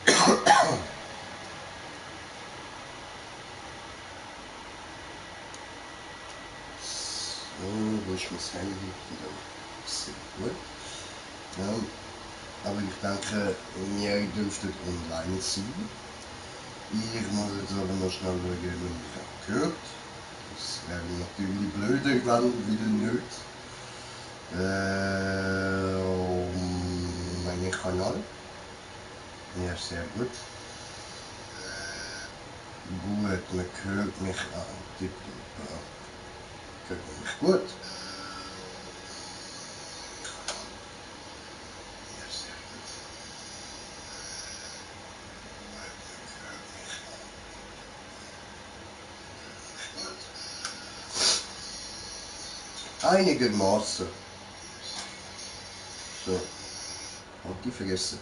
So, wo ist mein Handy? Ja, sehr gut. Ja, aber ich denke, wir dürften online sein. Ich muss jetzt aber noch schnell schauen, wie mich auch gehört. Das wäre natürlich blöder, wenn wieder nicht. Mein Kanal. Ja, sehr gut. Gut, man hört mich auch. Tipptopp. Hört man mich gut? Ja, sehr gut. Einigermaßen. So, hab die vergessen.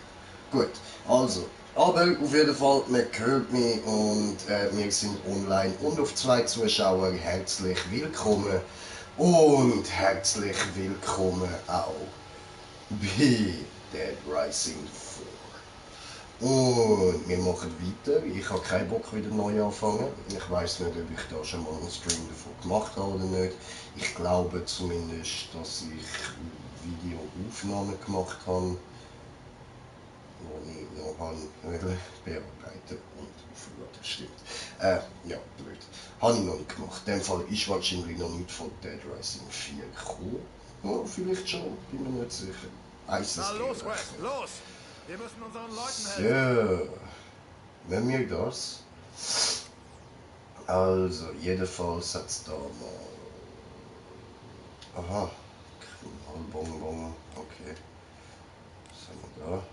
Gut, also, aber auf jeden Fall, man hört mich und wir sind online und auf 2 Zuschauer herzlich willkommen und herzlich willkommen auch bei Dead Rising 4. Und wir machen weiter. Ich habe keinen Bock wieder neu anfangen. Ich weiß nicht, ob ich da schon mal einen Stream davon gemacht habe oder nicht. Ich glaube zumindest, dass ich Videoaufnahmen gemacht habe, die ich noch bearbeiten und aufladen. Stimmt. Ja, blöd. Habe ich noch nicht gemacht. In dem Fall ist wahrscheinlich noch nicht von Dead Rising 4 gekommen. Ja, vielleicht schon, bin mir nicht sicher. Weiß es Na los, ehrlich West, nicht. los! Wir müssen unseren Leuten helfen. So, wenn wir das. Also, jedenfalls hat es da mal. Aha, Knallbonbon, okay. Was haben wir da?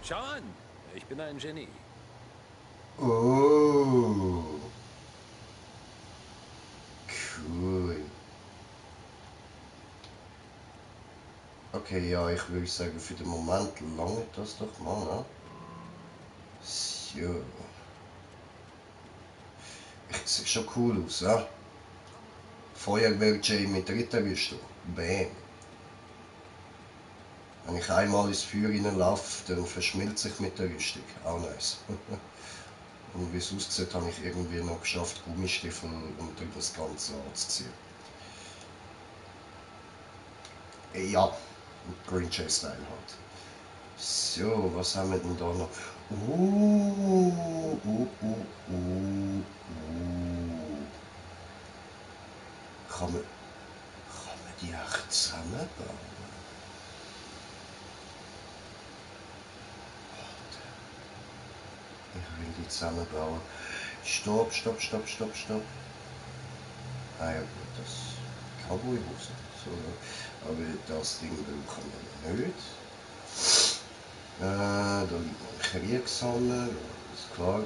Schau an, ich bin ein Genie. Cool. Okay, ja, ich würde sagen, für den Moment lange das doch mal, ne? So. Es sieht schon cool aus, ja? Feuerwehr-Jay mit Ritterrüstung. Bam. Wenn ich einmal ins Feuer reinlaufe, dann verschmilzt sich mit der Rüstung. Auch nice. Und wie es aussieht, habe ich irgendwie noch geschafft, Gummistiefel unter das Ganze anzuziehen. Ja, Green Jay Style halt. So, was haben wir denn da noch? Kann man die echt zusammenbauen? Ich will die zusammenbauen. Stopp. Ah ja gut, das Cowboy-Hose. So, aber das Ding brauchen wir nicht. Da liegt noch ein Kriegshammer, ist klar.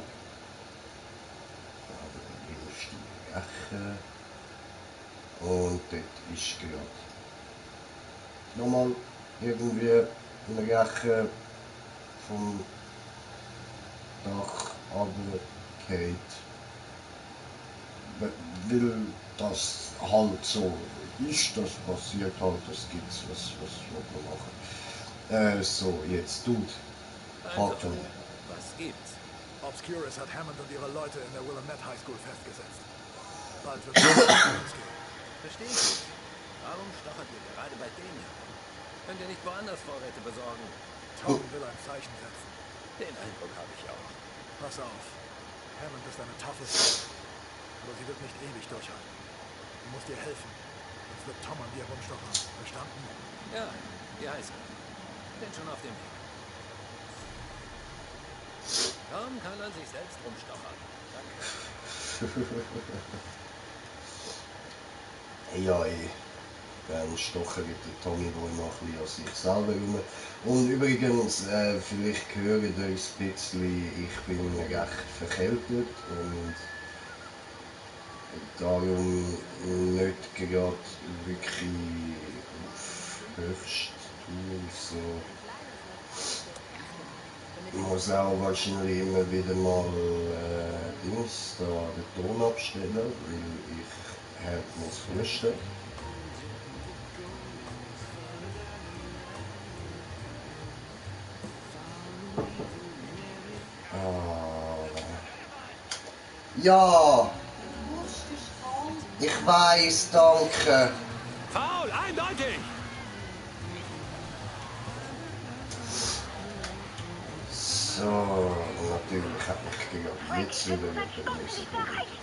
Da haben wir eine Stiefel. Und dort ist gerade nochmal irgendwie eine Reche vom Dach runtergefallen. Weil das halt so ist, das passiert halt, das gibt's, was will man machen. So, jetzt Dude. Also, Talk to me. was gibt's? Obscurus hat Hammond und ihre Leute in der Willamette High School festgesetzt. Bald wird es losgehen. Verstehe ich nicht. Warum stochert ihr gerade bei denen herum? Könnt ihr nicht woanders Vorräte besorgen? Tom will ein Zeichen setzen. Den Eindruck habe ich auch. Pass auf. Hammond ist eine taffe Frau. Aber sie wird nicht ewig durchhalten. Du musst ihr helfen. Sonst wird Tom an dir rumstochern. Verstanden? Ja, die Highschool. Bin schon auf dem Weg. Tom kann an sich selbst rumstochern. Danke. Ja, dann stochert der Tommy wohl noch ein bisschen an sich selber rum. Und übrigens, vielleicht hören ihr ein bisschen, ich bin recht verkältet und darum nicht gerade wirklich auf Höchsttour so. Ich muss auch wahrscheinlich immer wieder mal Dings da den Ton abstellen, weil ich muss husten. Ja, ich weiß, danke. Foul, eindeutig! So, natürlich hat mich gegen jetzt wieder jemand müssen brechen.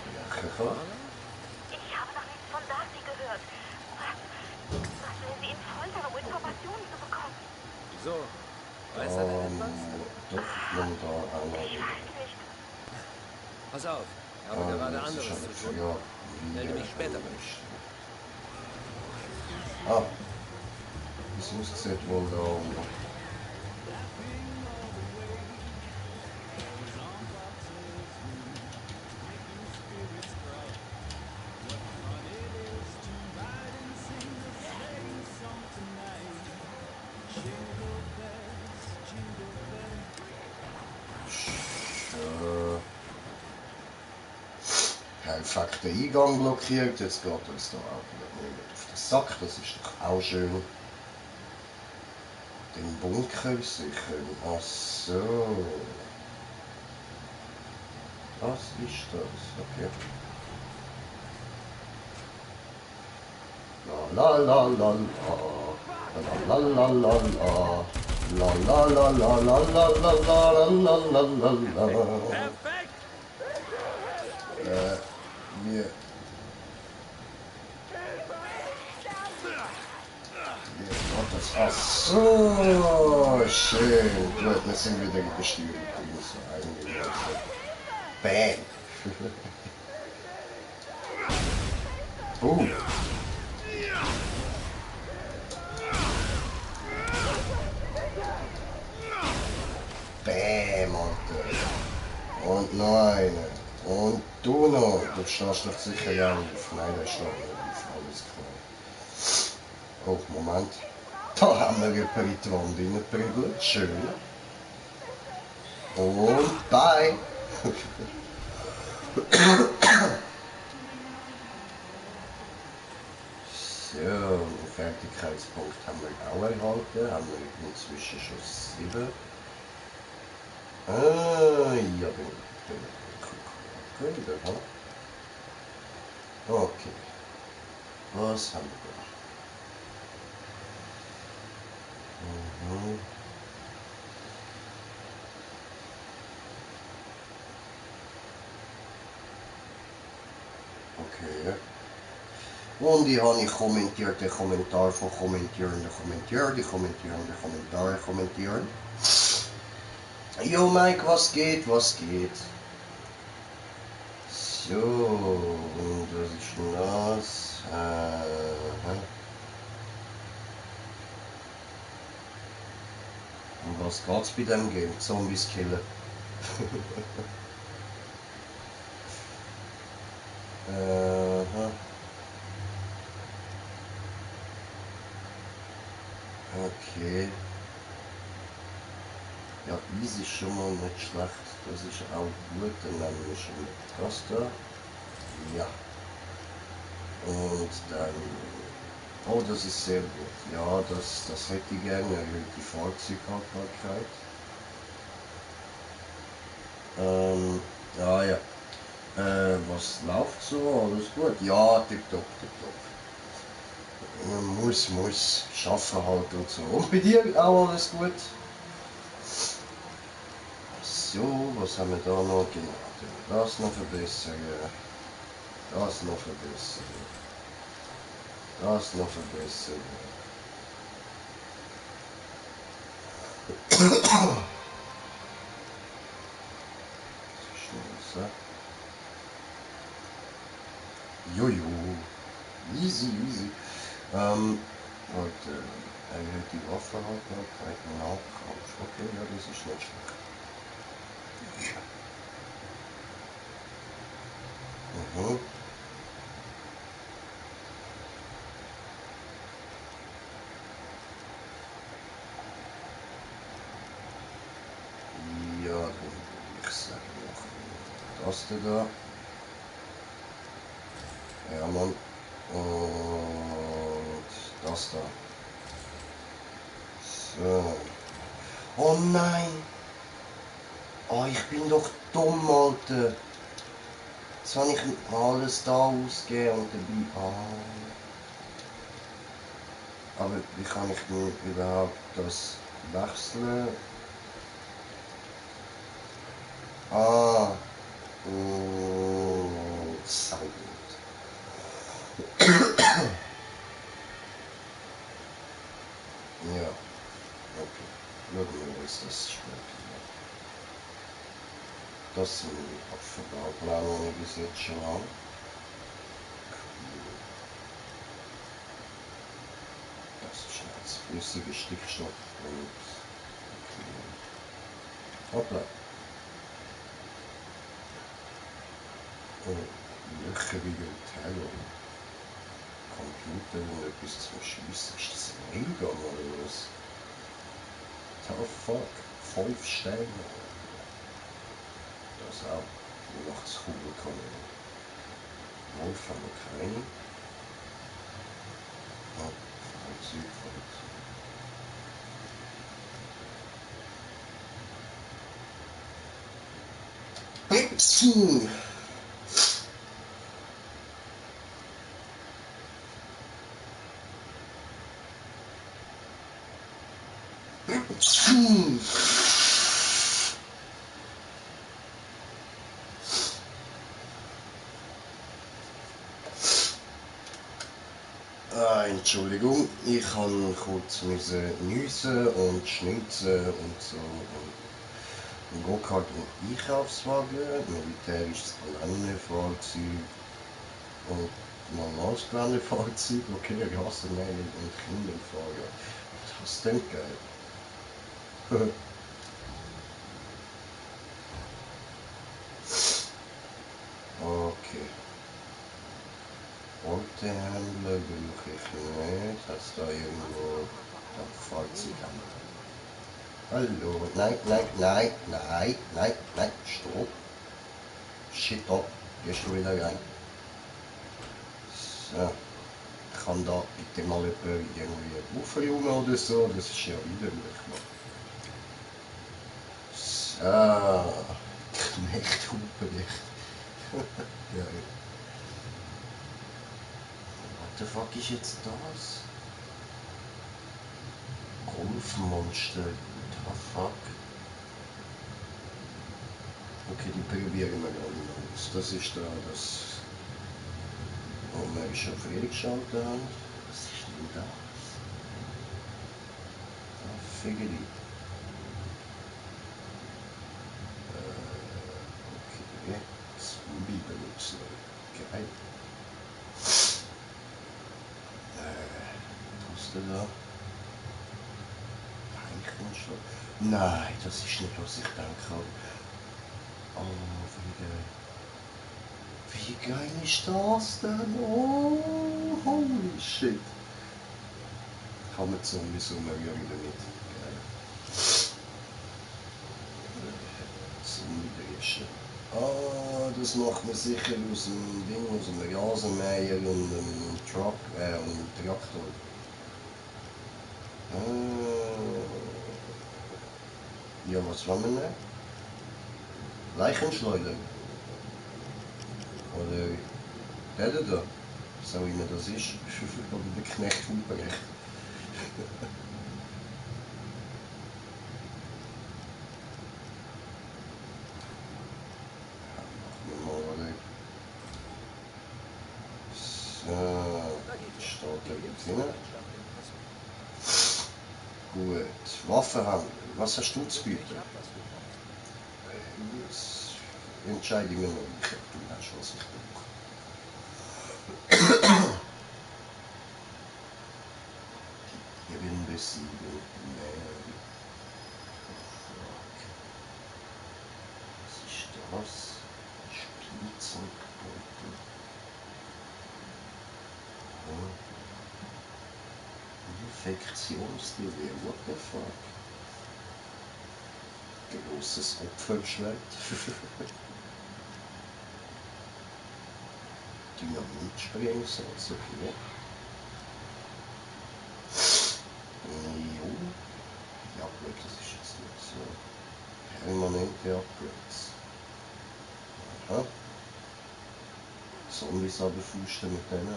Ich habe noch nichts von Darcy gehört. Was will sie ihn foltern, um Informationen zu bekommen? Wieso? Weiß er denn etwas? Doch, man da einer. Ich weiß nicht. Pass auf, ich habe gerade Das ist anderes aber zu tun. ja, Melde mich später bei dir. Ah, das aussieht wohl da oben. Fuck, den Eingang blockiert, jetzt geht uns da auch niemand auf den Sack, das ist doch auch schön. Den Bunker sichern, ach so. Was ist das? Okay. La la la la la la la la la la la la la la la la la la la. Perfekt! Wir. Ach so, schön. Gut, wir sind wieder gestürmt. So eingegangen. Bam. Bam, Alter. Und noch eine. Und du noch. Du stehst doch sicher ja auf. Nein, der steht nicht auf. Alles klar. Oh, Moment. Da haben wir jemanden in die Wand reingeprügelt. Schön. Und bye. So, einen Fertigkeitspunkt haben wir auch erhalten. Haben wir inzwischen schon 7. Ja, bin ich. Okay. Was haben wir da? Okay. Und ich habe kommentiert den Kommentar von kommentierenden Kommentaren, die kommentierenden Kommentare kommentieren. Jo Mike, was geht, was geht? So, und das ist das. Um was geht's bei dem Game? Zombies killen. Okay. Ja, easy ist schon mal nicht schlecht. Das ist auch gut. Dann nehmen wir schon das da. Ja. Und dann. Oh, das ist sehr gut. Ja, das hätte ich gerne. Erhöht die Fahrzeughaltbarkeit. Ja, ja. Was läuft so? Alles gut? Ja, tipptopp, tipptopp. Muss. Schaffen halt und so. Und bei dir auch alles gut? So, was haben wir da noch? Genau, das noch verbessern. Das noch verbessern. Das noch verbessern. Schnell so. Jojo. Easy. Und erhöht die Waffenhaltbarkeit. Nahkampf. Okay, ja, das ist nicht schlecht. Ja, dann würde ich sagen, noch das da. Ja, Mann. Und das da. So. Oh nein! Oh, ich bin doch dumm, Alter. Jetzt habe ich alles da ausgegeben und dabei. Aber wie kann ich denn überhaupt das wechseln? Sau gut. Ja, okay. Schauen wir, was das schmeckt. Das sind die Apfelbaupläne, die ich bis jetzt schon habe. Das ist jetzt flüssiger Stickstoff und hoppla. Löcherige Teile. Computer und etwas zum Schiessen. Ist das ein Mailgun oder was? Oh fuck. 5 Sterne. Das auch. Weihnachtskugelkanone. Wolf haben wir keine. Oh, Zeug von Pepsi! Entschuldigung, ich kann kurz nüssen und schnitzen und so. Und Go-Kart und Einkaufswagen, militärisches Geländefahrzeug und normales Geländefahrzeug. Okay, Rasenmähen und Kinderfahrrad. Was ist denn geil? Okay. Ortehändler brauche ich nicht. Hat es da irgendwo das Fahrzeug an? Hallo? Nein, nein, nein, nein, nein, nein, stopp. Shit up. Gehst du wieder rein? So. Kann da bitte mal jemand irgendwie aufräumen oder so? Das ist ja widerlich. So. Knecht Hupenlicht. Geil. What the fuck ist jetzt das? Golfmonster. What the fuck? Okay, die probieren wir gerade mal aus. Das ist da das. Oh, wir schon freigeschaltet haben. Was ist denn das? Figuri. Okay. Zombie benutzen. Geil. Was ist denn da? Leichenschlag. Nein, das ist nicht, was ich denke. Oh, wie geil ist das denn? Oh, holy shit. Kann man Zombies umrühren damit. Geil. Zombie-Dresche. Ah, das macht man sicher aus dem Ding, aus dem Rasenmäher und einem Truck, und einem Traktor. Ja, was wollen wir nehmen? Leichenschleuder. Oder der da. So wie immer das ist. Oder der Knecht Hupenrecht. Machen wir mal, oder? So, steht da jetzt hin. Gut, Waffenhandel. Was hast du zu bieten? Jetzt entscheide ich mir noch nicht, ob du weißt, was ich brauche. Gewinnbesiegen. Nein. Was ist das? Spielzeugbeutel. Infektionsgewehr. What the fuck? Großes Opferschwert. Dynamitsprengsatz, okay. Jo. Ja, gut, das ist jetzt nicht so. Permanente Upgrades. Aha. alles abfusten mit denen.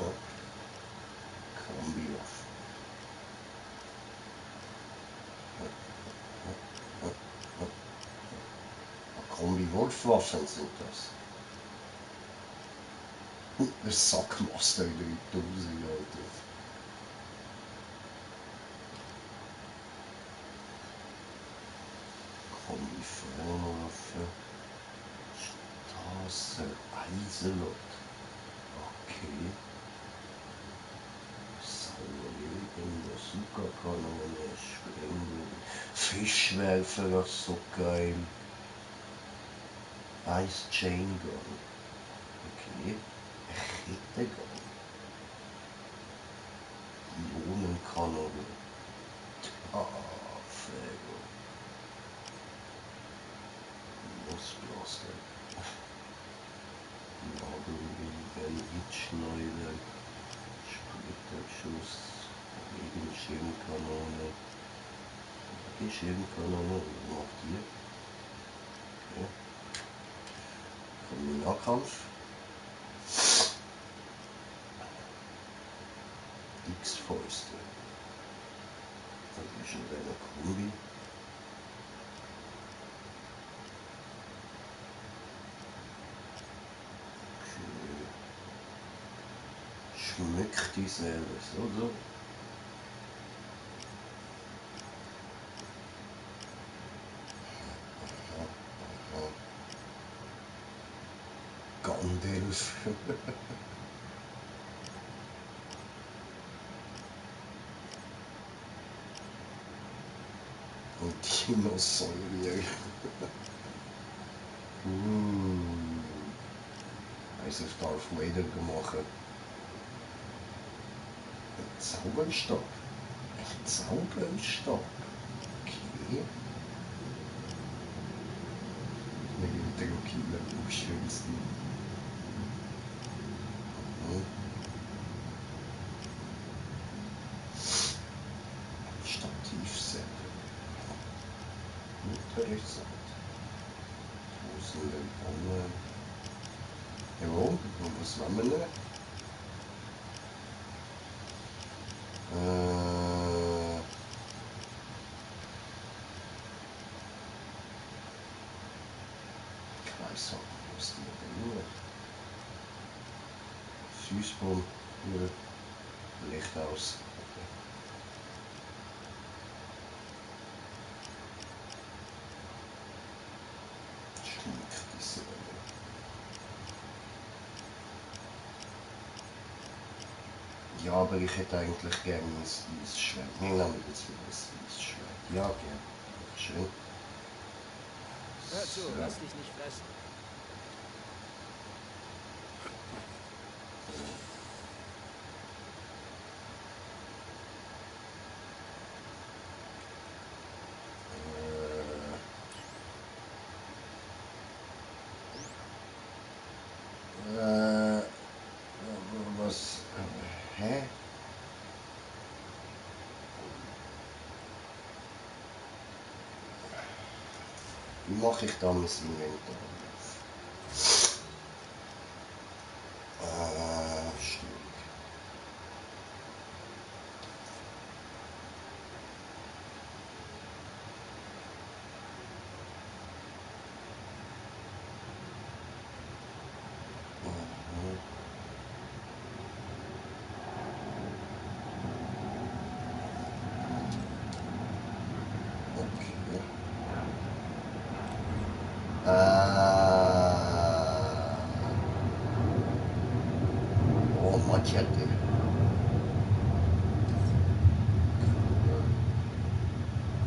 Kombi-Waffe. Kombi-Wolfwaffen sind das. Ein Sackmaster in der Dose, Alter. Kombi-Feuerwaffe. Straße, Eisenlot. Okay. Sauerleben, Bazooka-Kanone, Sprengbogen. Fischwerfer, das ist so geil. Ice Chain Gun. Okay. Rittergun. Ionenkanone. Fego. Losblaster. Nadelriemen, Hitschneider. Splitterschuss. Regenschirmkanone. Regenschirmkanone. Was macht die? Okay. Nahkampf. X-Fäuste. Das ist schon eine Kombi. Okay. Schmeckt die selbst, oder? Gandalf. Und Dinosaurier. Also auf Darth Vader gemacht. Ein Zauberstab. Ein Zauberstab. Okay. Eine Interlokile Buchschwänzen. Stativset. Interessant. Tausende Bombe. Jawohl, und was wollen wir noch? Ich weiß auch, was die da Süßbomb, Licht aus. Schmeckt die Säule. Ja, aber ich hätte eigentlich gerne ein Eisschwert. Wir nehmen jetzt wieder ein Eisschwert. Ja, gerne. Schön. Hör zu, lass dich nicht fressen. Was? Hä? Wie mache ich da mein Inventar auf? Schwierig. Oh, Machete.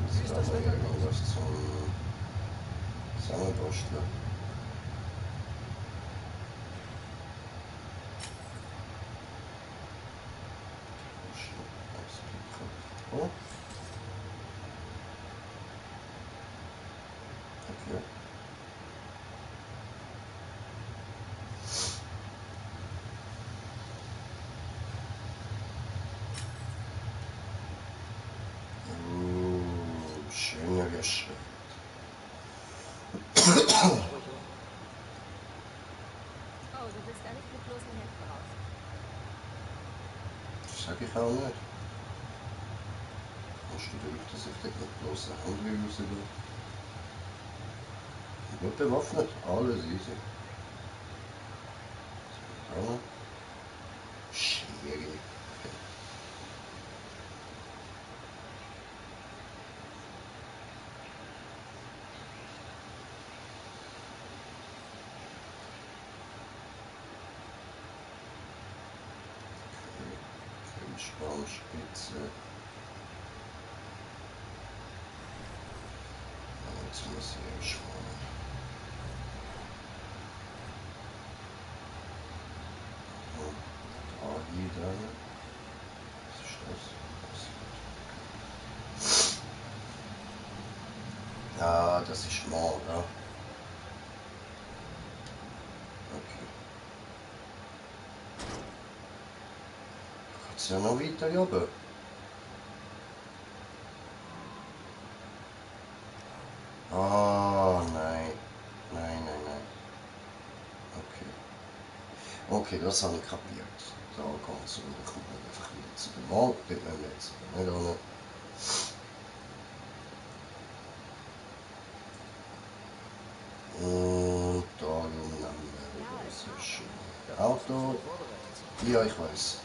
Wie ist das Wetter? Was zum Zusammenbasteln. Oh. Okay. Schöner Geschenk. Oh, du willst da nicht mit bloßen Händen raus. sag ich auch nicht. Musst du durch, dass ich dort nicht bloß eine andere rausgehe. Gut bewaffnet, alles easy. Ja. Schwierig. Schwammspitze. Jetzt muss ich schauen. Da wieder. Was ist das? Ja, das ist morgen. Okay. Geht's ja noch weiter runter? Ah, nein. Nein. Okay. Okay, das habe ich kapiert. Da kommt es und dann kommt man einfach wieder zu dem Wald. Dort müssen wir jetzt nicht ohne. Und darum nehmen wir das schöne Auto. Ja, ich weiß.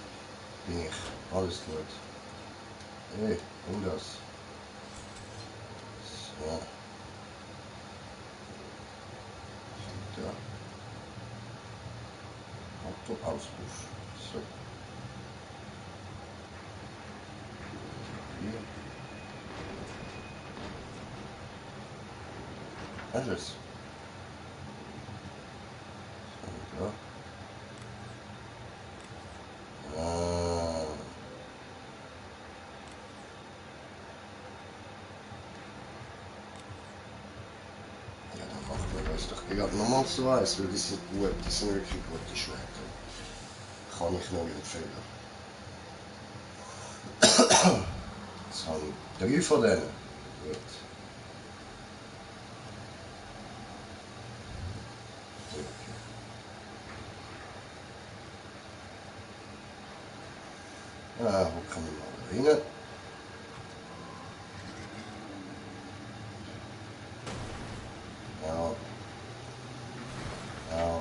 Bin ich. Alles gut. Hey, und das. So. Ja. Autoauspuff. So. Hier. Das ist es. So, da. Ja, dann macht man das doch gerade nochmal so eins, weil die sind gut, die sind wirklich gute Schwerter. Kann ich nur empfehlen. Jetzt habe ich 3 von denen. Gut. Ja, wo kann ich mal rein? Ja. Ja.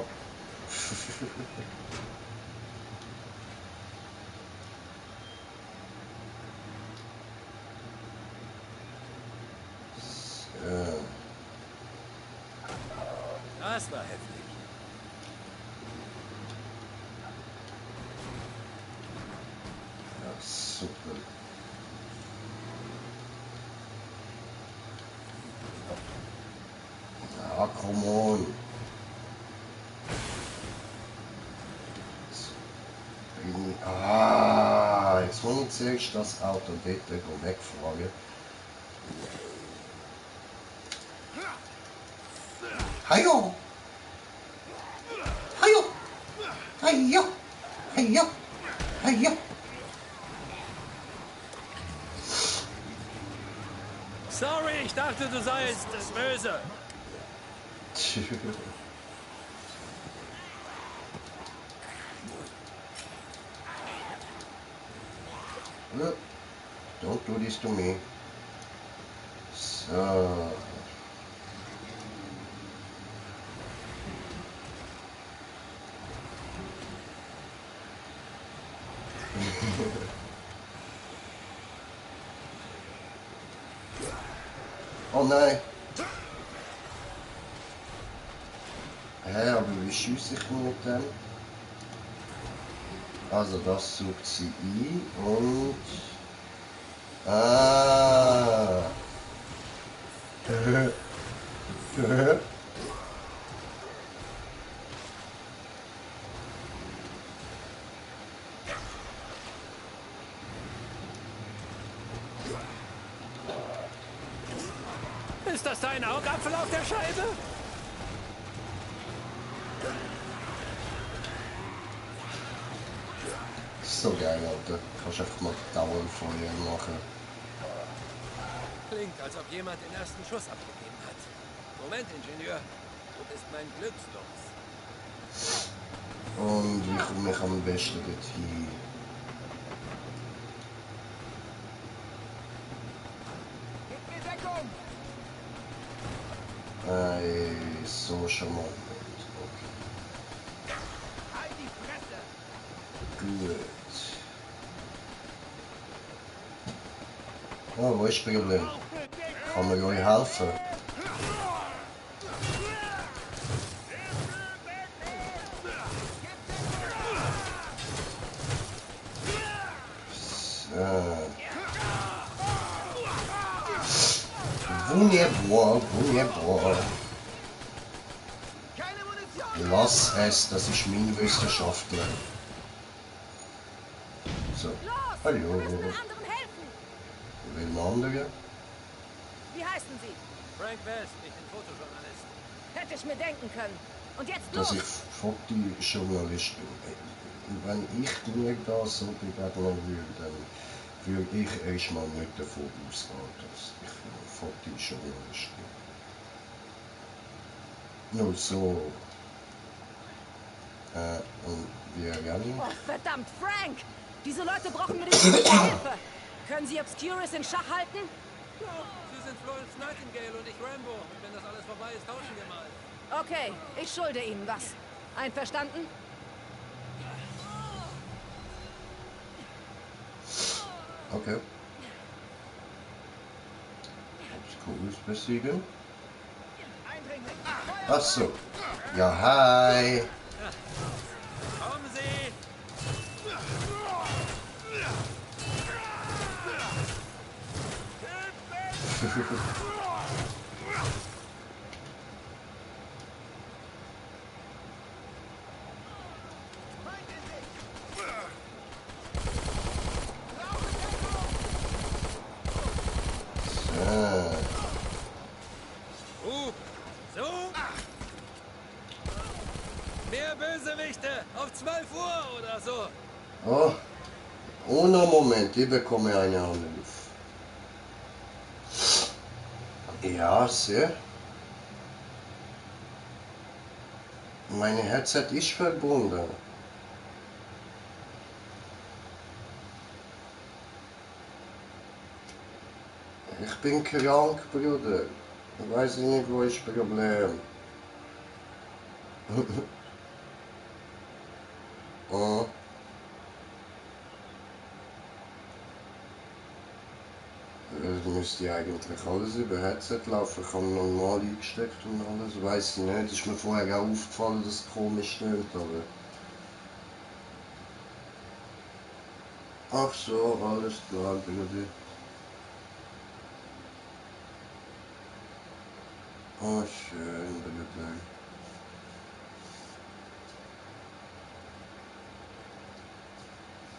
So. Das war heftig. Ja, super. Ja, come on. Jetzt muss ich zuerst das Auto dort wegfahren. Hajo! Hajo! Hajo! Hajo! Hajo! Sorry, ich dachte, du seist böse. Don't do this to me. So. Oh nein. Hä, aber wie schiesse ich mit dem? Also das sucht sie ein und... Ah. Ist das dein Augapfel auf der Scheibe? Das ist so geil, Alter. Kannst einfach mal Dauerfeuer machen. Klingt, als ob jemand den ersten Schuss abgegeben hat. Moment, Ingenieur. Du bist mein Glückslos. Und wie komme ich am besten dorthin? so schon mal nicht. Halt die Fresse! Okay. Gut. Oh, wo ist das Problem? Kann man euch helfen? Wunderbar, wunderbar. Keine Munition! Lass es, das ist mein Wissenschaftler. So, Los! hallo. Wir müssen den anderen helfen! Will andere? Wie heißen Sie? Frank West, ich bin Fotojournalist. Hätte ich mir denken können. Und jetzt Dass los! ich Fotojournalist bin. Wenn ich mir da so begegnen würde, dann würde ich erstmal nicht davon ausgehen, dass ich Fotojournalist bin. Nur so. Und wir rennen. Oh, verdammt, Frank! Diese Leute brauchen medizinische Hilfe! Können Sie Obscurus in Schach halten? Sie sind Florence Nightingale und ich Rambo. Und wenn das alles vorbei ist, tauschen wir mal. Okay, ich schulde Ihnen was. Einverstanden? Okay. Obscurus besiegen. Eindringling! Ach so. Ja, hi. Kommen Sie! So? Mehr Bösewichte! Auf 12 Uhr oder so! Oh, ohne Moment, ich bekomme einen Anruf. Ja, sehr. Mein Headset ist verbunden. Ich bin krank, Bruder. Ich weiß nicht, wo ist das Problem. Oh. Es müsste eigentlich alles über Headset laufen. Ich habe normal eingesteckt und alles. Weiß ich nicht. Ist mir vorher auch aufgefallen, dass es komisch tönt, aber. Ach so, alles klar, Bruder. Oh, schön, Bruder.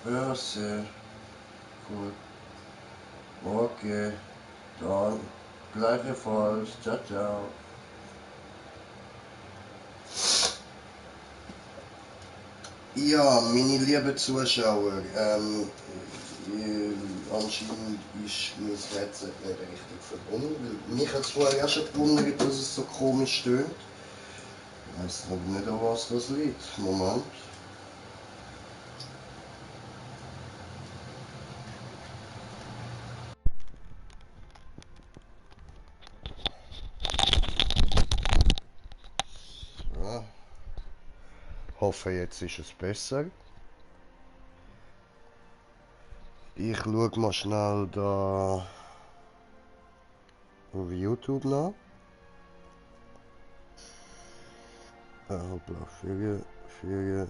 Ja, sehr gut. Okay, dann gleichfalls. Ciao, ciao. Ja, meine lieben Zuschauer, anscheinend ist mein Headset nicht richtig verbunden, weil mich hat es vorher auch schon gewundert, dass es so komisch tönt. Ich weiss aber nicht, an was das liegt. Moment. So. Hoffe, jetzt ist es besser. Ich schaue mal schnell da auf YouTube nach. Hoppla, füge,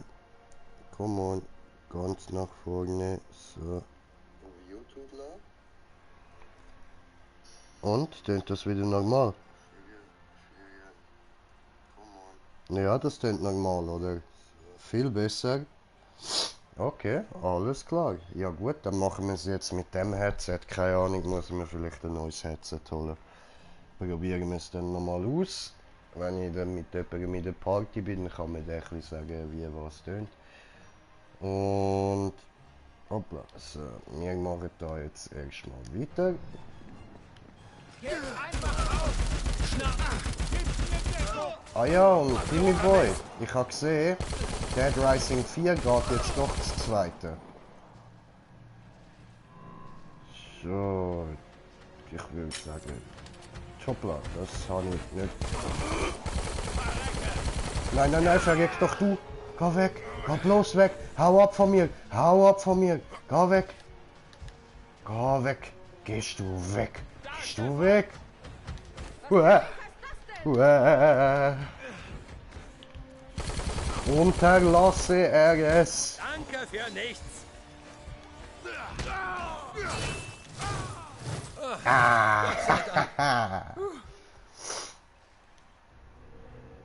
come on, ganz nach vorne, so. Auf YouTube nach. Und, tönt das wieder normal? Ja, das tönt normal, oder? Viel besser. Okay, alles klar. Ja gut, dann machen wir es jetzt mit dem Headset. Keine Ahnung, muss ich mir vielleicht ein neues Headset holen. Probieren wir es dann nochmal aus. Wenn ich dann mit jemandem in der Party bin, dann kann man dann ein bisschen sagen, wie was tönt. Und hoppla, so, wir machen da jetzt erstmal weiter. Ah ja, und Timmy Boy, ich habe gesehen, Dead Rising 4 geht jetzt doch das zweite. So, ich würde sagen, hoppla, das habe ich nicht. Nein, nein, nein, verreck doch du. Geh weg. Geh bloß weg. Hau ab von mir. Hau ab von mir. Geh weg. Geh weg. Gehst du weg. Gehst du weg. Uah. Uah. Unterlasse er es. Danke für nichts.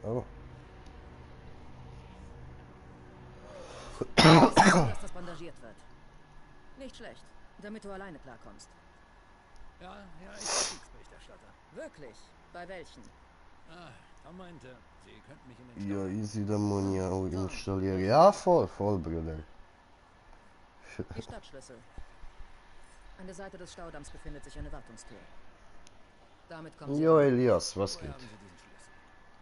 Oh. Dass das bandagiert wird. Nicht schlecht, damit du alleine klarkommst. Ja, ich bin Kriegsberichterstatter. Wirklich? Bei welchen? Tom meinte, Sie könnten mich in den Ja, Stau. easy, dann muss ich auch installieren. Ja, voll, Bruder. Die Stadtschlüssel. An der Seite des Staudamms befindet sich eine Wartungstür. Damit kommen Sie Jo, rein. Elias, was Woher geht? haben Sie diesen Schlüssel?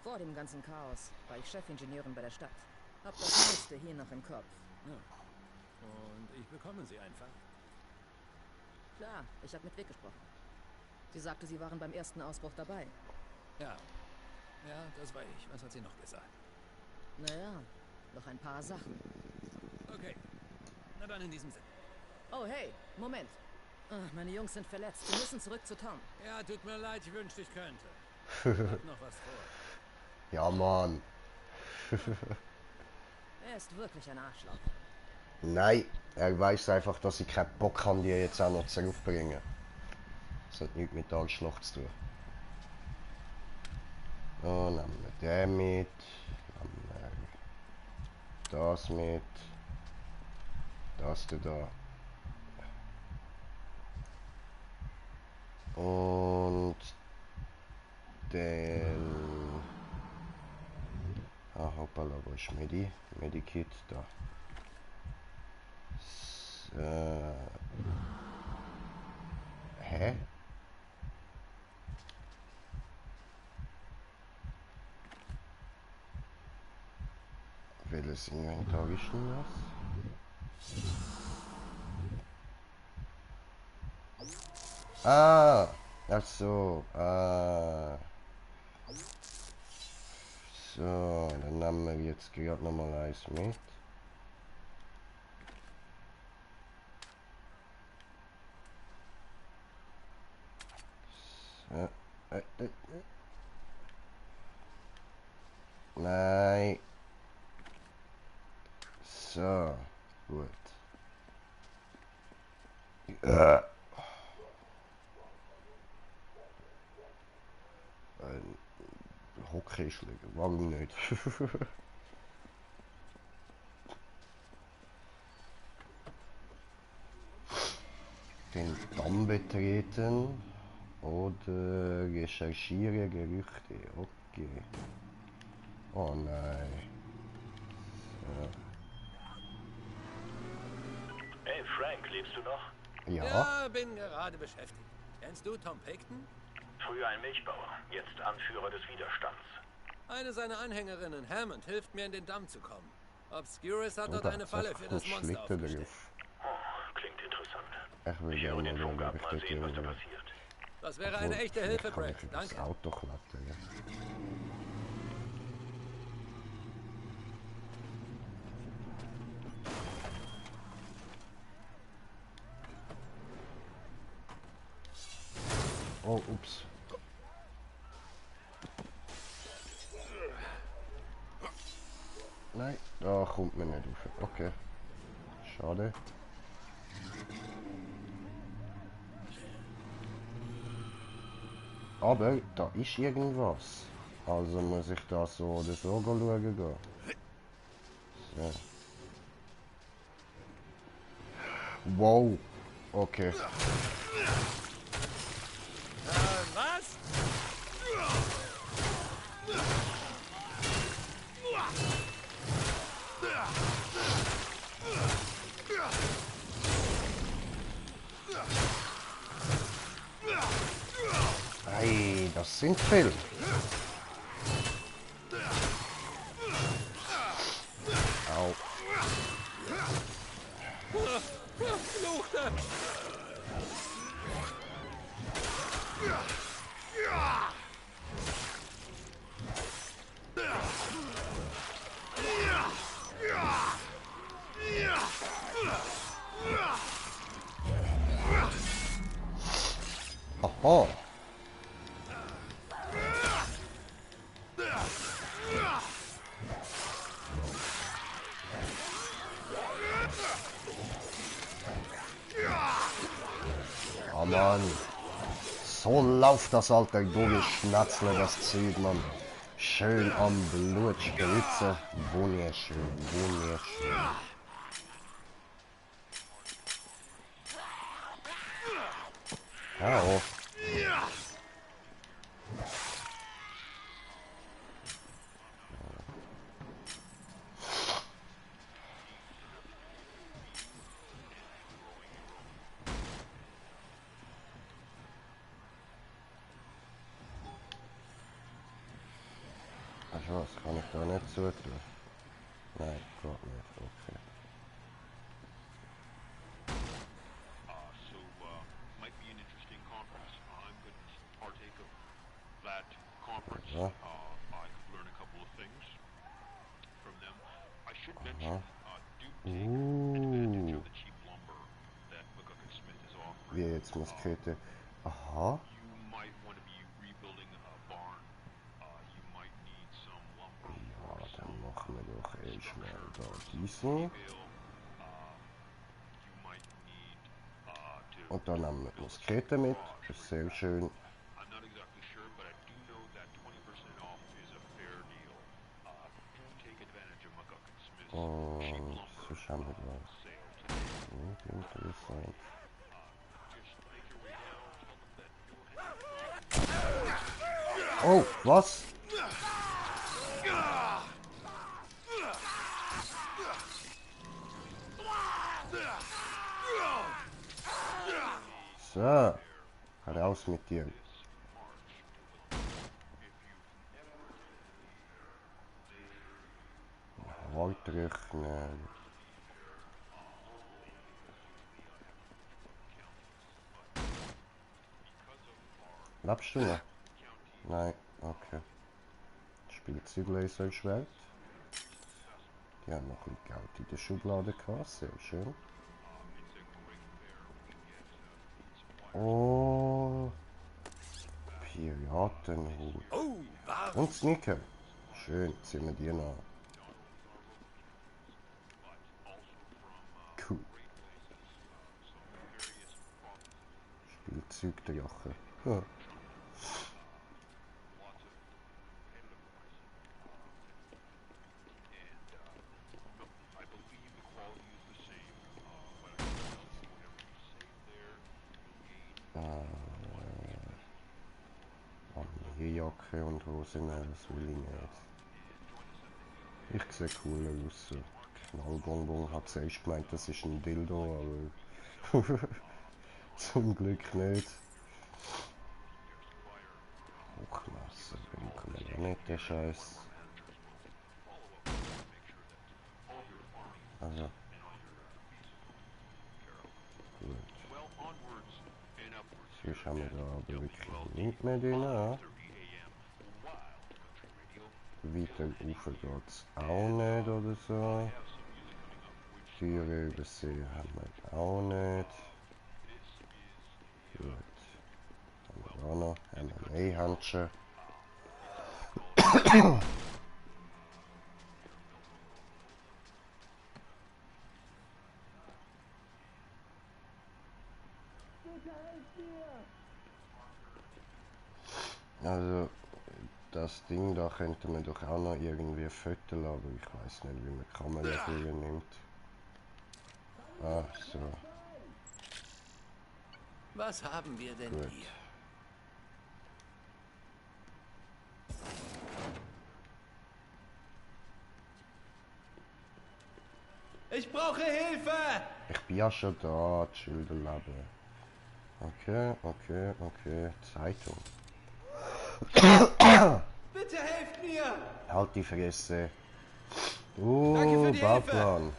Vor dem ganzen Chaos war ich Chefingenieurin bei der Stadt. Hab das meiste hier noch im Kopf. Ja. Und ich bekomme sie einfach. Klar, ich habe mit Vic gesprochen. Sie sagte, Sie waren beim ersten Ausbruch dabei. Ja. Ja, das war ich. Was hat sie noch gesagt? Naja, noch ein paar Sachen. Okay. Na dann in diesem Sinne. Oh, hey, Moment. Meine Jungs sind verletzt. Sie müssen zurück zu Tom. Ja, tut mir leid, ich wünschte, ich könnte. Hab noch was vor. Ja, Mann. Er ist wirklich ein Arschloch. Nein, er weiß einfach, dass ich keinen Bock habe, die jetzt auch noch zurückbringen. Das hat nichts mit Arschloch zu tun. So, nehmen wir den mit. Nehmen wir das mit. Das da. Und den... Ah, hoppala, wo ist Medikit, da. So. Hä? Welches Inventar ist denn das? Ah, ach so, so, dann nehmen wir jetzt gerade nochmal eins mit. So, Nein. So, gut. Hockeyschläger, warum nicht? Den Damm betreten oder recherchiere Gerüchte. Okay. Oh nein. Hey Frank, lebst du noch? Ja. Ja, bin gerade beschäftigt. Kennst du Tom Picton? Früher ein Milchbauer, jetzt Anführer des Widerstands. Eine seiner Anhängerinnen, Hammond, hilft mir in den Damm zu kommen. Obscurus hat dort Oder eine Falle für das Monster Schlitter aufgestellt. drauf. Oh, klingt interessant. Ich will Ich gerne höre den mal Funk ab, mal richtig sehen, was da irgendwie- passiert. Das wäre eine echte Vielleicht Hilfe, kann Brad. ich über das Danke. Auto klettern. Ja. Oh, ups. Nein, da kommt man nicht rauf. Okay. Schade. Aber da ist irgendwas. Also muss ich da so oder so schauen gehen. So. Wow. Okay. Was? Ei, das sind viele. Au. Fluchte! Oh. Oh Mann. So läuft das, Alter. Du schnatzle das Zeug, Mann. Schön am Blut spritzen. Wunderschön, wunderschön. Au. Ach was, kann ich da nicht zutun? Nein, geht nicht, okay. Might be an interesting conference. I'm going to partake of that conference. Ja. I could learn a couple of things from them. I should mention, do take advantage of the cheap lumber that McGuck and Smith is offering. Wie jetzt Muskete. Aha. You might want to be rebuilding a barn. You might need some lumber. Ja, dann machen wir doch schnell da diesen. You might need to. Und dann nehmen wir die Muskete mit. Das ist sehr schön. I'm not exactly sure, but I do know that 20% off is a fair deal. Do take advantage of McGuck and Smith's cheap Und lumber so schauen wir mal. sale today. Interessant. Just make your way down, tell them that Oh, was? So, raus mit dir. Waldrechnen. Lebst du noch? Nein, okay. Spielzeuglaserschwert. Die haben noch ein bisschen Geld in der Schublade gehabt, sehr schön. Oh, Piratenhut. Und Sneaker. Schön, ziehen wir die noch. Cool. Spielzeugdrache. Ja. Jacke und Hosen, das will ich nicht. Ich sehe cool aus. So. Knallbonbon hat zuerst gemeint, das ist ein Dildo, aber zum Glück nicht. Hochmasse, brauchen wir ja nicht, der Scheiß. Also. Gut. Sonst haben wir da aber wirklich nicht mehr drin. Weiter rauf geht es auch nicht oder so. Türe übersehen haben wir auch nicht. Gut. Haben wir auch noch. Haben wir ein E-Handschuh. Also, das Ding da könnte man doch auch noch irgendwie füttern, aber ich weiß nicht, wie man die Kamera früher nimmt. Ah, so. Was haben wir denn Gut. hier? Ich brauche Hilfe! Ich bin ja schon da, die Schilderleben. Okay, okay, okay. Zeitung. Bitte helft mir! Halt die Fresse. Danke für die Bauplan.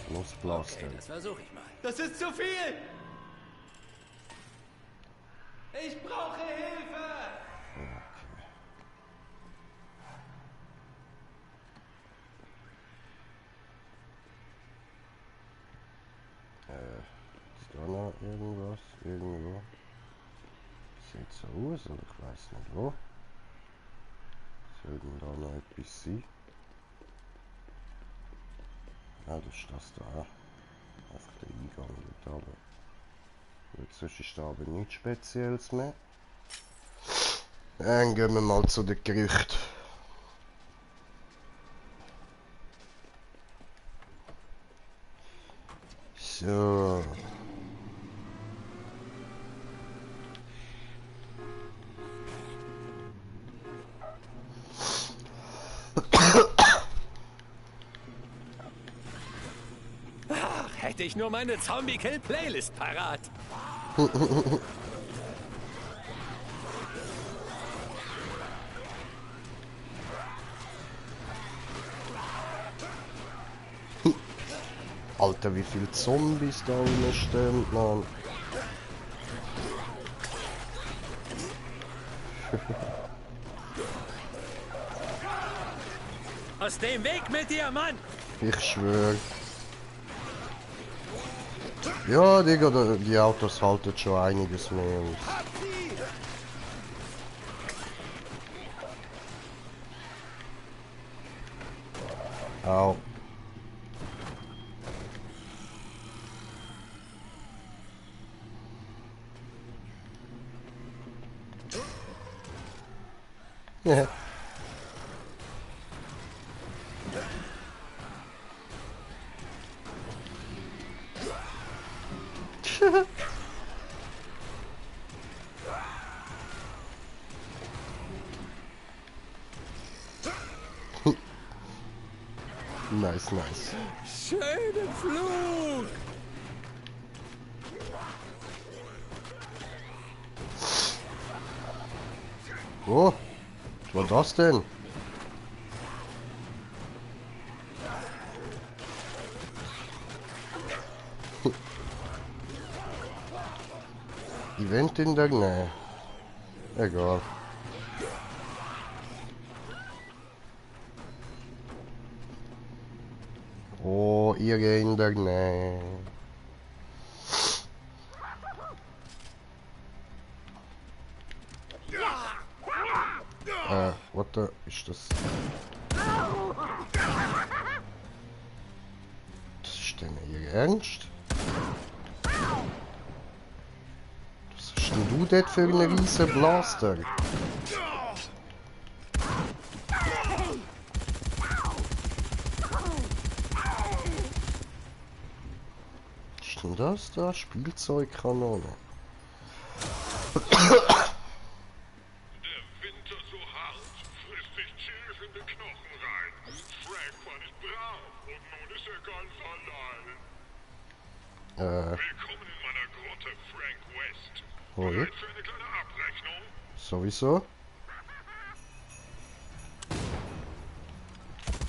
Nussblaster. Okay, das versuche ich mal. Das ist zu viel! Ich brauche Hilfe! Ist da noch irgendwas? Irgendwo? Sieht so aus, aber ich weiß nicht wo. Soll denn da noch etwas sein? Ah, das ist das da. Einfach der Eingang dort runter. Gut, sonst ist da aber nichts Spezielles mehr. Dann gehen wir mal zu den Gerüchten. So. Hätte ich nur meine Zombie-Kill-Playlist parat. Alter, wie viele Zombies da rumstehen, Mann. Aus dem Weg mit dir, Mann! Ich schwöre. Ja, Digga, die Autos halten schon einiges mehr aus. Au. Ja. Nice, nice. Schönen Flug! Oh, was war das denn? Event in der Nähe. Egal. Oh, ihr in der Nähe. What the... Ist das... Das ist denn ihr Ernst? Was hast denn du dort für einen riesen Blaster? Was ist denn das da? Spielzeugkanone. Willkommen in meiner Grotte, Frank West. Hoi. Bereit für eine kleine Abrechnung? Sowieso.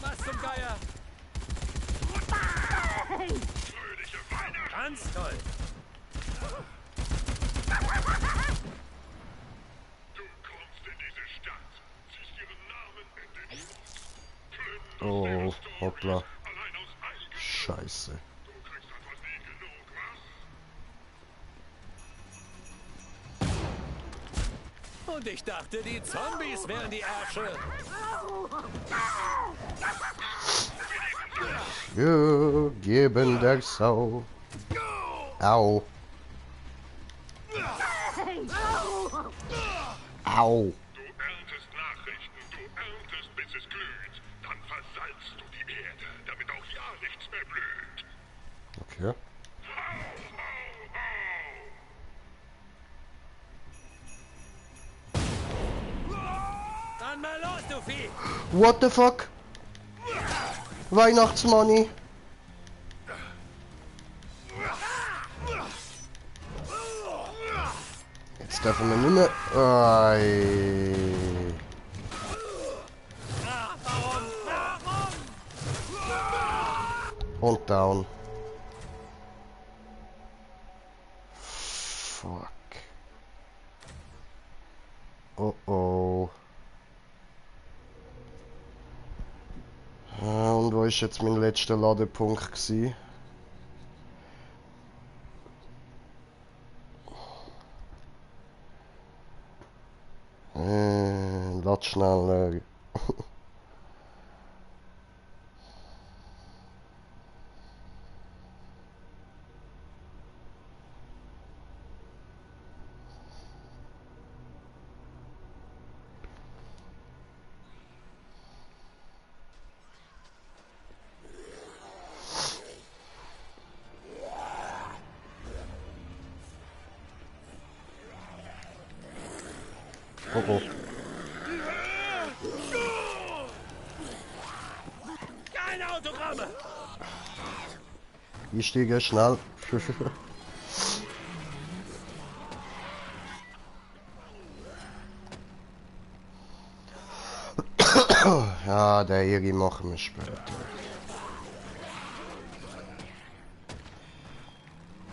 Was zum Geier? Fröhliche Weihnachten! Ganz toll! Du kommst in diese Stadt, ziehst ihren Namen in den Schrott. Oh, Plünderst ihre hoppla. Stories allein aus Eigenschutz. Scheiße. Du kriegst einfach nie genug, was? Und ich dachte, die Zombies wären die Ärsche. Wir geben der Sau. Au. Au. Du erntest Nachrichten, du erntest, bis es glüht. Dann versalzt du die Erde, damit auch ja nichts mehr blüht. Okay. Dann mal los, du Vieh! What the fuck? Weihnachtsmoney. Jetzt dürfen wir nicht mehr... Ei. Und down. Fuck. Oh oh. Und wo ist jetzt mein letzter Ladepunkt gewesen? gerade schnell... Oh oh. Keine Autogramme! Ich steige schnell. Ja, der Eri machen wir später.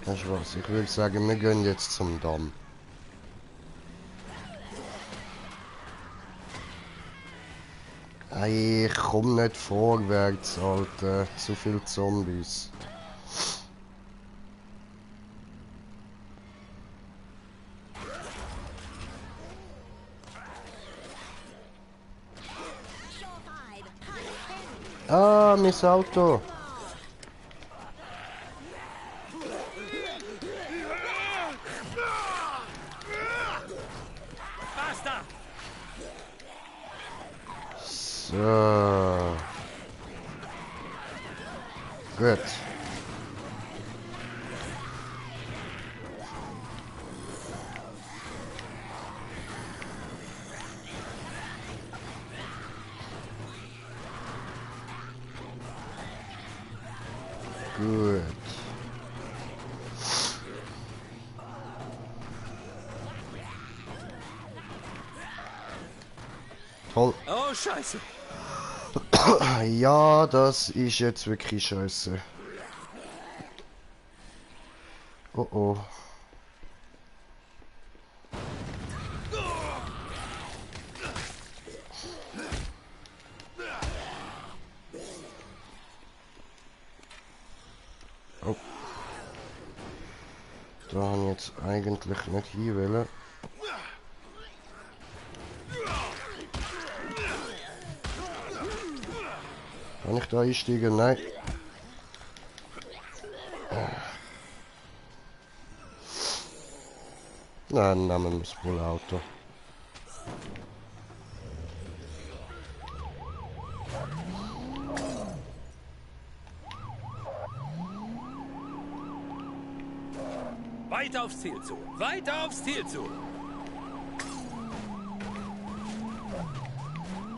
Weißt du was, ich würde sagen, wir gehen jetzt zum Damm. Hey, ich komm nicht vorwärts, Alter. Zu viel Zombies. Ah, mein Auto. Basta! So. Gut. Gut. Toll. Oh, Scheiße! Ja, das ist jetzt wirklich scheiße. Oh oh. Oh. Da habe ich jetzt eigentlich nicht hin wollen. Kann ich da einsteigen? Nein. Nein, nehmen wir das Bullauto. Weiter aufs Ziel zu! Weiter aufs Ziel zu!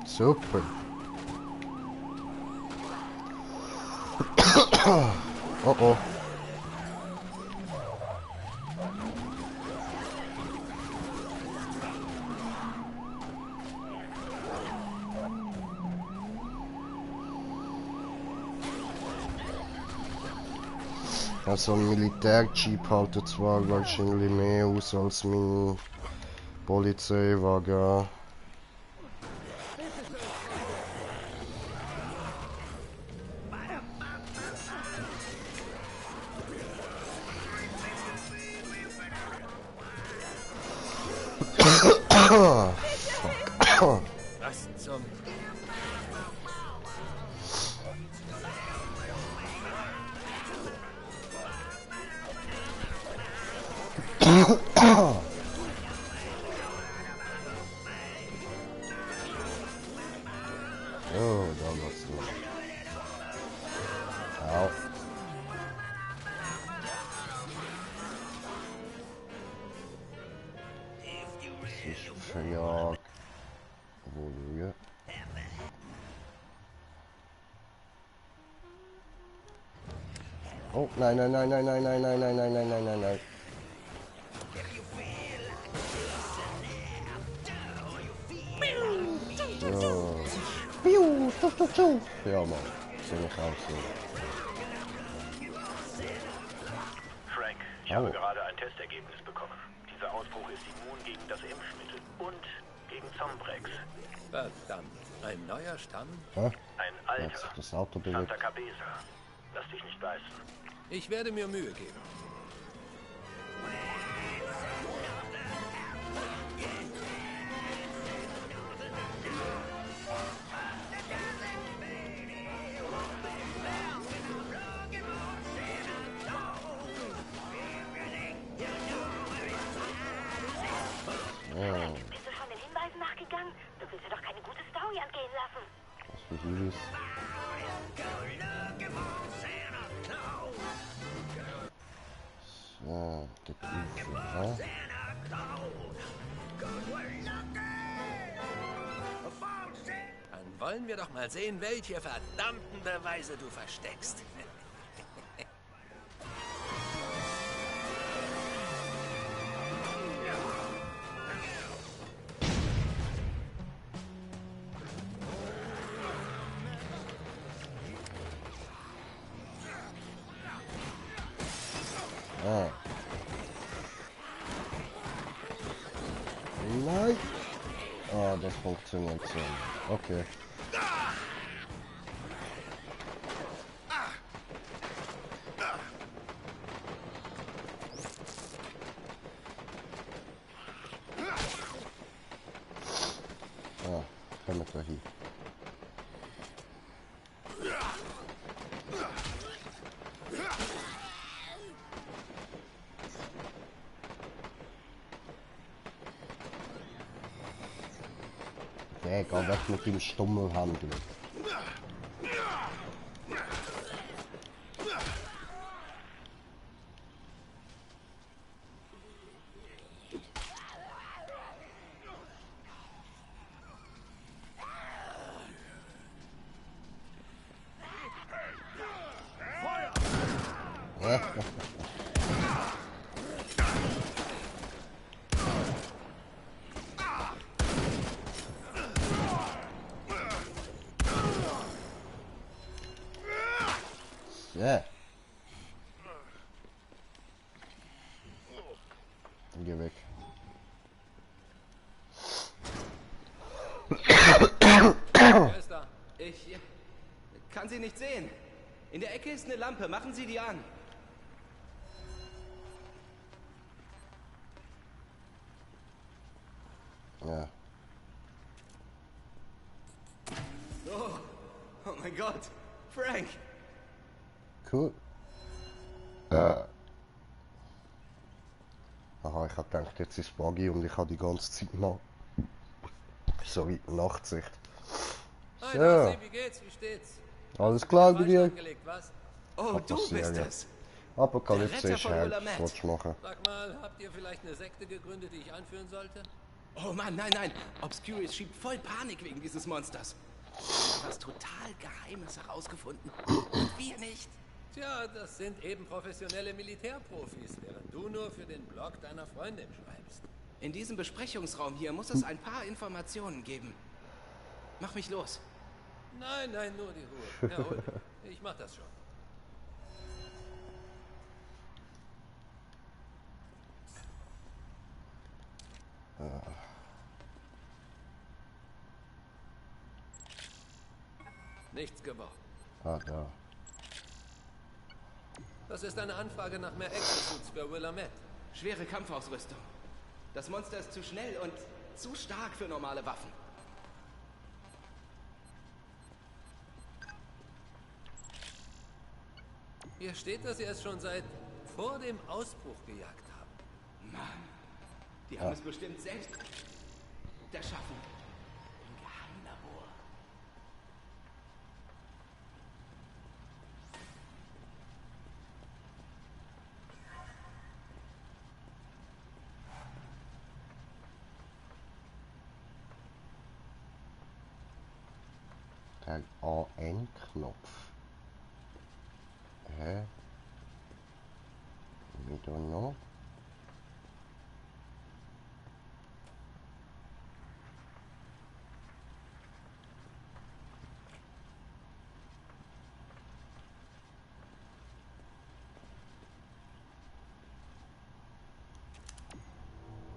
Super. Oh oh. Also ein Militärjeep haltet zwar wahrscheinlich mehr aus als mein Polizeiwagen. Was zum... Oh, da war's noch. Au. Das ist verjagt. Wo Lüge? Oh, nein, nein, nein, nein, nein, nein, nein, nein, nein, nein, nein, nein, nein. So. Ja, Mann. So nicht aussehen. Frank, ich habe gerade ein Testergebnis bekommen. Dieser Ausbruch ist immun gegen das Impfmittel und gegen Zombrex. Verdammt. Ein neuer Stamm? Hä? Ein Hat alter. sich das Auto bewegt? Santa Cabeza. Lass dich nicht beißen. Ich werde mir Mühe geben. Oh, Bist du schon den Hinweisen nachgegangen? Du willst dir doch keine gute Story angehen lassen. was für Süßes. So, die Kuchen, ja. Dann wollen wir doch mal sehen, welche verdammten Beweise du versteckst. Ah. Nein. Ah, das funktioniert so. Okay. Ah, kommt da hin. Geh weg mit dem Stummelhandel. Ja. Geh weg. Wer ist da? Ich kann sie nicht sehen. In der Ecke ist eine Lampe. Machen Sie die an. Ja. Oh mein Gott. Frank. Cool. Aha, ich hab gedacht, jetzt ist Buggy und ich habe die ganze Zeit noch. Sorry, Nachtsicht. Hi, So. Darcy, wie geht's? Wie steht's? Alles klar bei dir? Angelegt, was? Oh, du bist passieren. es. Apokalypse Der Retter ist von halt, Willamette. was willst du machen? Sag mal, habt ihr vielleicht eine Sekte gegründet, die ich anführen sollte? Oh Mann, nein. Obscurious schiebt voll Panik wegen dieses Monsters. Was total Geheimes herausgefunden. Und wir nicht. Tja, das sind eben professionelle Militärprofis, während du nur für den Blog deiner Freundin schreibst. In diesem Besprechungsraum hier muss es ein paar Informationen geben. Mach mich los. Nein, nur die Ruhe. Erhol dich. Ich mach das schon. Nichts geworden. Ah, da. Das ist eine Anfrage nach mehr Exosuits für Willamette. Schwere Kampfausrüstung. Das Monster ist zu schnell und zu stark für normale Waffen. Hier steht, dass sie es schon seit vor dem Ausbruch gejagt haben. Mann, die haben es bestimmt selbst erschaffen. Im Geheimlabor. Der AN-Knopf. Hä? Wieder noch?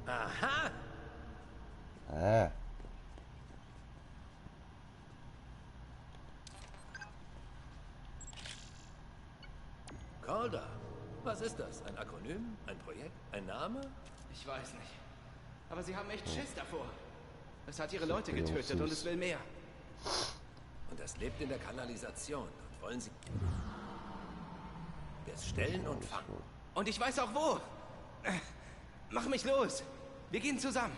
Aha! Calder. Was ist das? Ein Akronym? Ein Projekt? Ein Name? Ich weiß nicht. Aber sie haben echt Schiss davor. Es hat ihre Leute getötet und es will mehr. Und es lebt in der Kanalisation. Und wollen sie es stellen und fangen. Und ich weiß auch wo. Mach mich los. Wir gehen zusammen.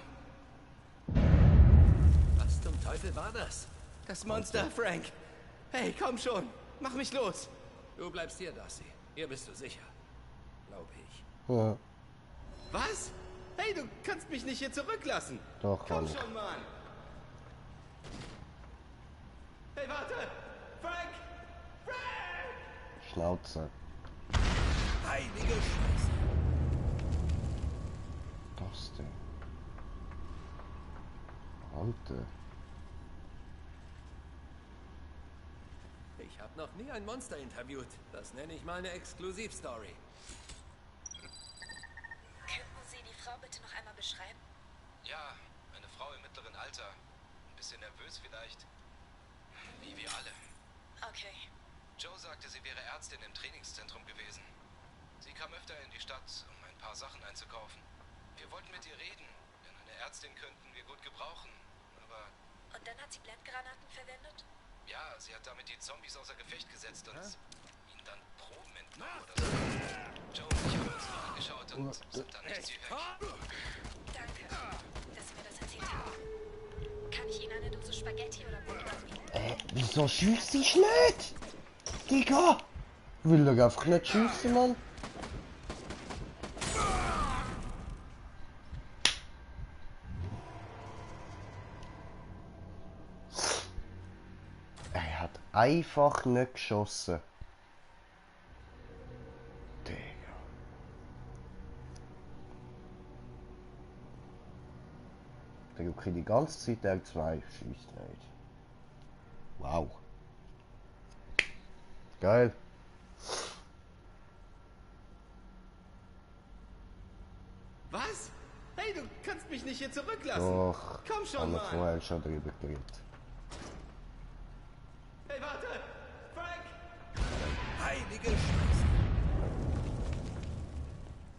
Teufel war das? Das Monster, Frank. Hey, komm schon. Mach mich los. Du bleibst hier, Darcy. Hier bist du sicher. Glaube ich. Ja, Was? Hey, du kannst mich nicht hier zurücklassen. doch, Komm Mann. schon, Mann. Hey, warte. Frank! Frank! Schnauze. Heilige Scheiße. Das Ding. Alter. Ich habe noch nie ein Monster interviewt. Das nenne ich mal eine Exklusivstory. Könnten Sie die Frau bitte noch einmal beschreiben? Ja, eine Frau im mittleren Alter. Ein bisschen nervös vielleicht. Wie wir alle. Okay. Joe sagte, sie wäre Ärztin im Trainingszentrum gewesen. Sie kam öfter in die Stadt, um ein paar Sachen einzukaufen. Wir wollten mit ihr reden, denn eine Ärztin könnten wir gut gebrauchen. Aber Und dann hat sie Blendgranaten verwendet? ja, sie hat damit die Zombies außer Gefecht gesetzt und ihnen dann Proben entnommen oder so. Joe und ich haben uns nur angeschaut und sind dann nicht sie weg. Danke, dass Sie mir das erzählt haben. Kann ich Ihnen eine Dose Spaghetti oder Brot anbieten? Wieso schießt ich nicht? Digga! Will doch einfach nicht schießen, Mann. Er hat einfach nicht geschossen. Digga. Digga, okay, die ganze Zeit L2 schießt nicht. Wow. Geil. Was? Hey, du kannst mich nicht hier zurücklassen. Doch. Komm schon, Haben wir Mann. vorher schon drüber geredet. Hey, warte. Frank! Heilige Scheiße.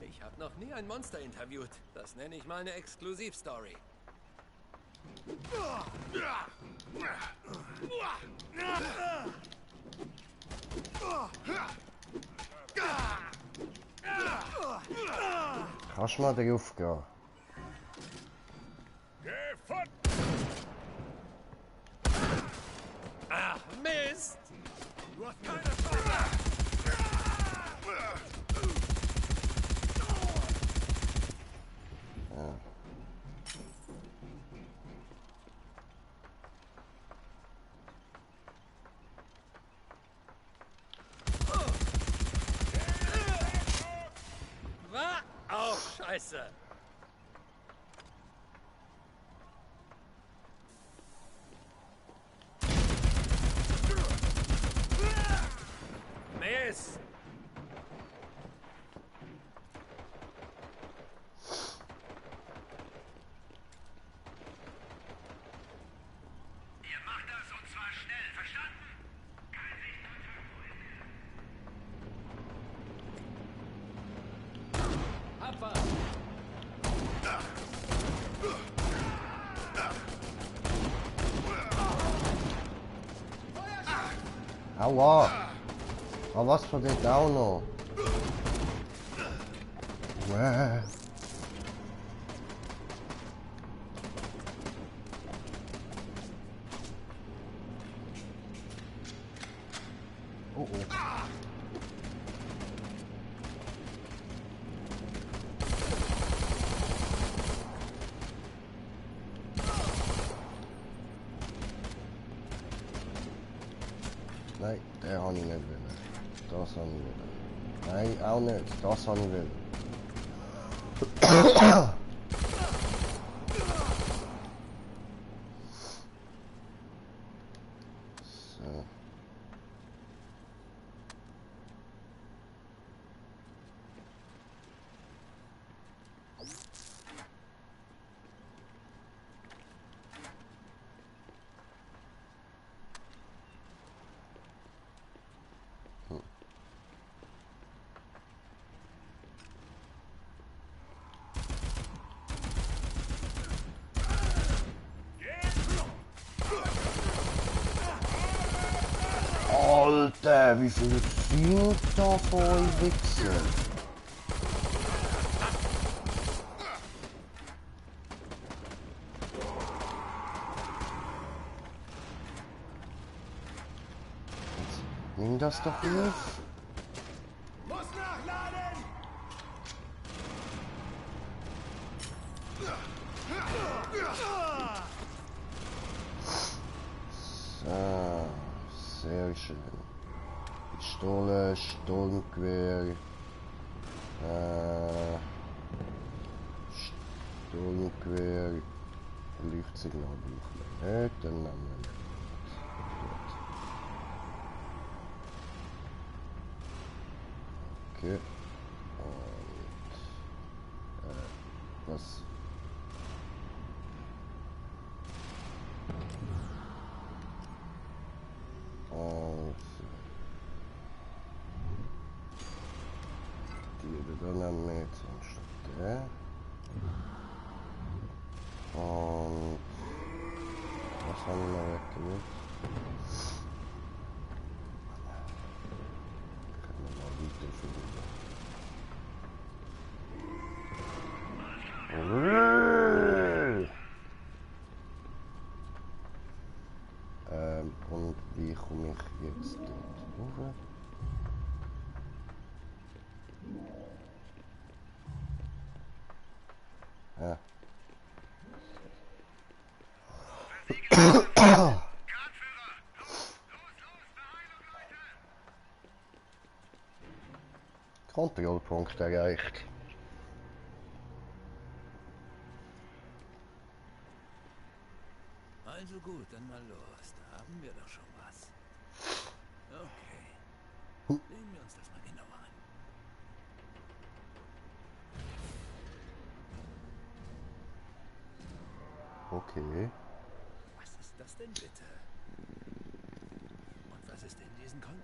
Ich habe noch nie ein Monster interviewt. Das nenne ich mal eine Exklusivstory. Kannst du mal drauf gehen? Ach, Mist! Du hast keine Chance! War auch scheiße. Mist! Ihr macht das und zwar schnell, verstanden? Kein Sichtkontakt. Abwarten! Aua! Aber was von dort auch noch? Wow. Oh oh. Nein, der habe ich nicht wollen. Das habe ich wollen. Nein, auch nicht. Das habe ich wollen. So. Alter, wie viele sind da von euch Wichser? Nimm das doch auf. Muss nachladen! So, sehr schön. Pistole, Sturmgewehr. Sturmgewehr. Lichtsignal brauchen wir nicht, dann nehmen wir nicht. Okay. Und was? Und die dann nehmen wir jetzt anstatt der. Und was haben wir noch weggenommen? Können wir mal weiter und wie komme ich jetzt dort hoch? Kontrollpunkt erreicht. Also gut, dann mal los. Da haben wir doch schon was. Okay. Sehen wir uns das mal genauer an. Okay. Was ist das denn bitte? Und was ist in diesen Konten?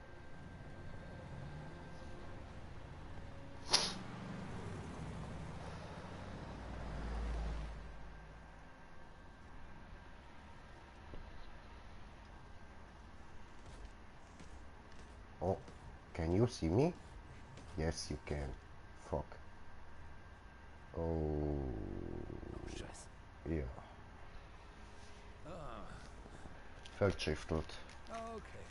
Oh, can you see me? Yes, you can. Fuck. Oh. Scheiße. Ja. Ah, Verschiftelt. okay.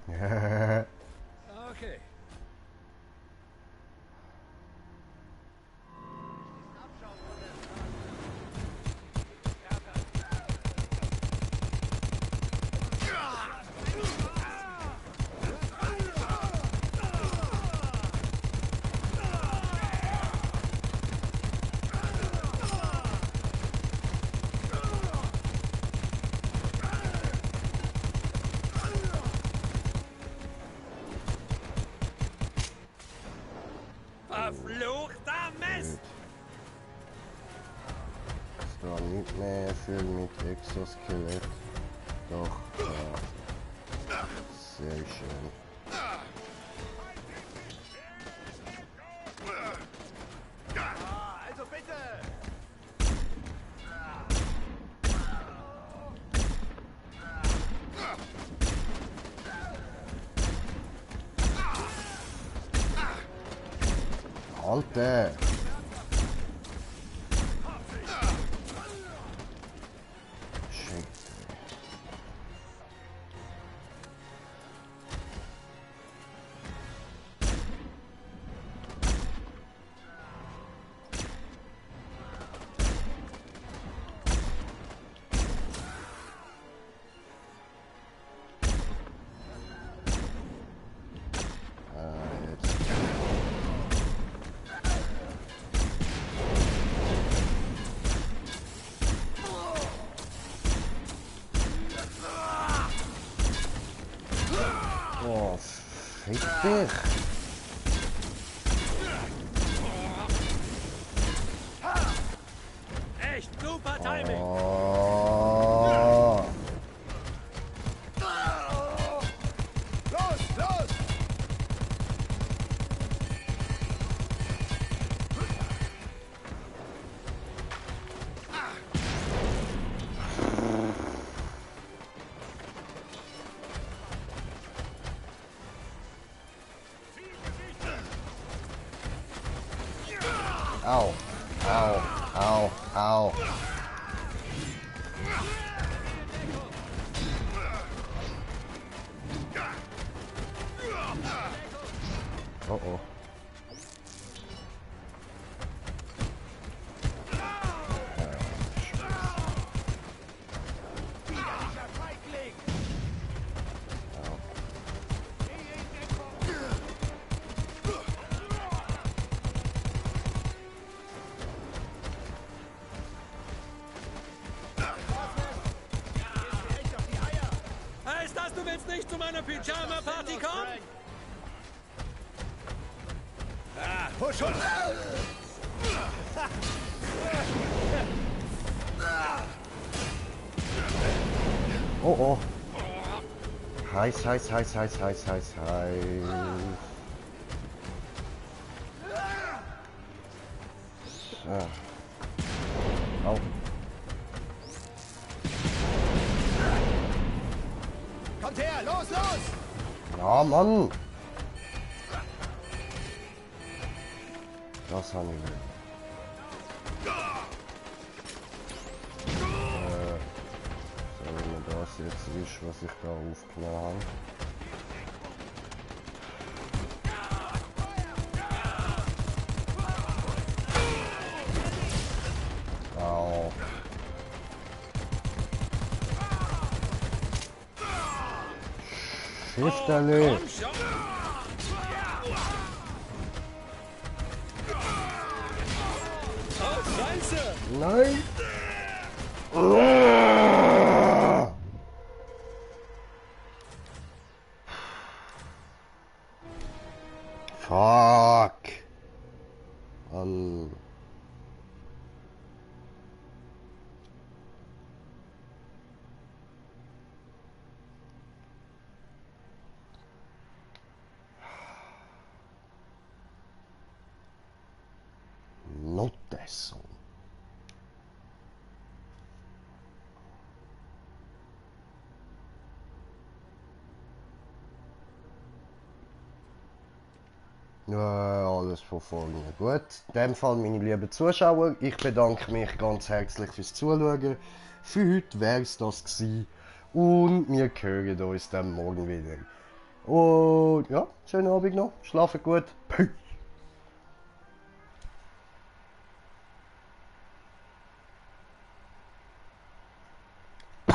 Ja. Okay. Verfluchter Mist! Ist da nicht mehr viel mit Exoskelett. Doch, sehr schön. Also bitte! Alter! Shit. Jetzt. Oh, fick dich! Echt super Timing! Oh. Los, los! Au, au, au, au. Oh oh. Heißt das, du willst nicht zu meiner Pyjama-Party kommen? Ah, push on! Oh oh. Heiß, heiß, heiß, heiß, heiß, heiß, heiß. So. Au. Kommt her, los, los! Ja, Mann. Das haben wir. So, wenn das jetzt ist, was ich da aufgenommen habe. Au. Schifterle. Oh, Scheiße! Nein. Fuck. Not eso. Ja, alles von vorne. Gut, in dem Fall, meine lieben Zuschauer, ich bedanke mich ganz herzlich fürs Zuschauen. Für heute wäre es das gewesen. Und wir hören uns dann morgen wieder. Und ja, schönen Abend noch, schlafen gut.